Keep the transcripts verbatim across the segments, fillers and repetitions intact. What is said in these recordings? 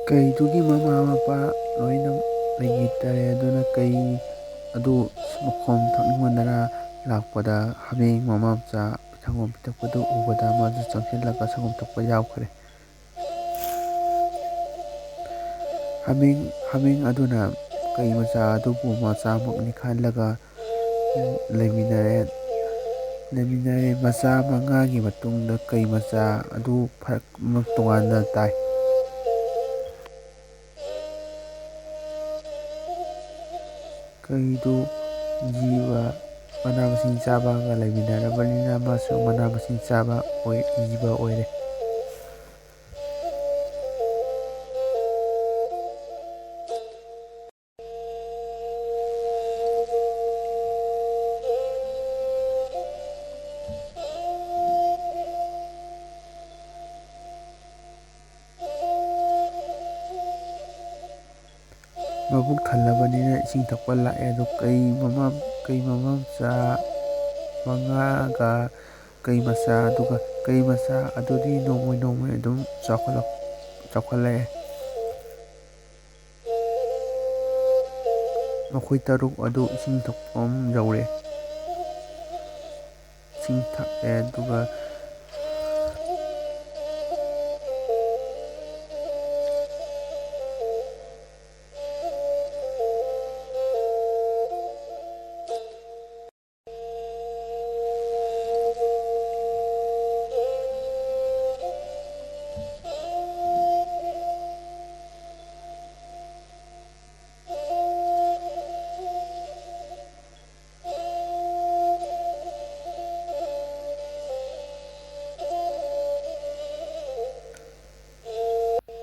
ꯀꯩꯗꯨꯒꯤ ꯃꯃꯥ ꯃꯄꯥ ꯂꯣꯏꯅ ꯂꯩꯈꯤꯗꯔꯦ꯫ ꯑꯗꯨꯅ ꯀꯩ ꯑꯗꯨ ꯃꯈꯣꯝ ꯊꯛꯅꯤꯡꯃꯟꯗꯅ ꯂꯥꯛꯄꯗ ꯍꯥꯃꯦꯡ ꯃꯃꯥ ꯃꯆꯥ ꯁꯪꯒꯣꯝ ꯄꯤꯊꯛꯄꯗꯨ ꯎꯕꯗ ꯃꯥꯁꯨ ꯆꯪꯁꯤꯜꯂꯒ ꯁꯪꯒꯣꯝ ꯊꯛꯄ ꯌꯥꯎꯈ꯭ꯔꯦ꯫ ꯍꯥꯃꯦꯡ, ꯍꯥꯃꯦꯡ ꯑꯗꯨꯅ ꯀꯩ ꯃꯆꯥ ꯑꯗꯨꯕꯨ ꯃꯆꯥꯃꯛꯅꯤ ꯈꯜꯂꯒ ꯂꯩꯃꯤꯟꯅꯔꯦ꯫ ꯂꯩꯃꯤꯟꯅꯔꯦ꯫ ꯃꯆꯥ ꯃꯉꯥꯒꯤ ꯃꯇꯨꯡꯗ ꯀꯩ ꯃꯆꯥ ꯑꯗꯨ ꯐꯔꯛ ꯑꯃ ꯇꯣꯉꯥꯟꯅ ꯇꯥꯏ꯫ ꯀꯩꯗꯨ ꯖꯤꯕ ꯃꯅꯥ ꯃꯁꯤꯡ ꯆꯥꯕꯒ ꯂꯩꯃꯤꯟꯅꯔꯕꯅꯤꯅ ꯃꯥꯁꯨ ꯃꯅꯥ ꯃꯁꯤꯡ ꯆꯥꯕ ꯑꯣꯏ-, ꯖꯤꯕ ꯑꯣꯏꯔꯦ꯫ ꯃꯕꯨꯛ ꯊꯜꯂꯕꯅꯤꯅ ꯏꯁꯤꯡ ꯊꯛꯄ ꯂꯥꯛꯑꯦ꯫ ꯑꯗꯨ ꯀꯩ ꯃꯃꯥ, ꯀꯩ ꯃꯃꯥ ꯃꯆꯥ ꯃꯉꯥꯒ ꯀꯩ ꯃꯆꯥ, ꯑꯗꯨꯒ ꯀꯩ ꯃꯆꯥ ꯑꯗꯨꯗꯤ ꯅꯣꯡꯃꯩ ꯅꯣꯡꯃꯩ ꯑꯗꯨꯝ ꯆꯥꯎꯈꯠꯂꯛ-, ꯆꯥꯎꯈꯠꯂꯛꯑꯦ꯫ ꯃꯈꯣꯏ ꯇꯔꯨꯛ ꯑꯗꯨ ꯏꯁꯤꯡ ꯊꯛꯐꯝ ꯌꯧꯔꯦ꯫ ꯏꯁꯤꯡ ꯊꯛꯑꯦ, ꯑꯗꯨꯒ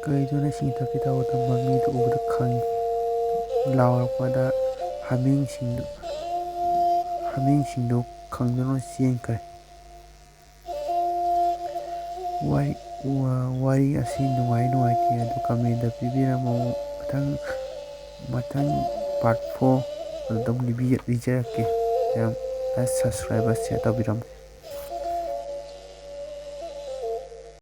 ꯀꯩꯗꯨꯅ ꯏꯁꯤꯡ ꯊꯛꯀꯦ ꯇꯧꯕꯗ ꯃꯃꯤꯗꯨ ꯎꯕꯗ ꯈꯪꯉꯤ꯫ ꯂꯥꯎꯔꯛꯄꯗ ꯍꯥꯃꯦꯡꯁꯤꯡꯗꯨ, ꯍꯥꯃꯦꯡꯁꯤꯡꯗꯨ ꯈꯪꯗꯨꯅ ꯆꯦꯟꯈ꯭ꯔꯦ꯫ ꯋꯥꯔꯤ, ꯋꯥ-, ꯋꯥꯔꯤ ꯑꯁꯤ ꯅꯨꯡꯉꯥꯏ ꯅꯨꯡꯉꯥꯏꯇꯦ ꯑꯗꯨ comment ꯄꯤꯕꯤꯔꯝꯃꯨ꯫ ꯃꯊꯪ, ꯃꯊꯪ part four ꯑꯗꯨꯝ ꯂꯤꯕꯤ-, ꯂꯤꯖꯔꯛꯀꯦ꯫ ꯌꯥꯝ like, subscribe, share ꯇꯧꯕꯤꯔꯝꯃꯨ꯫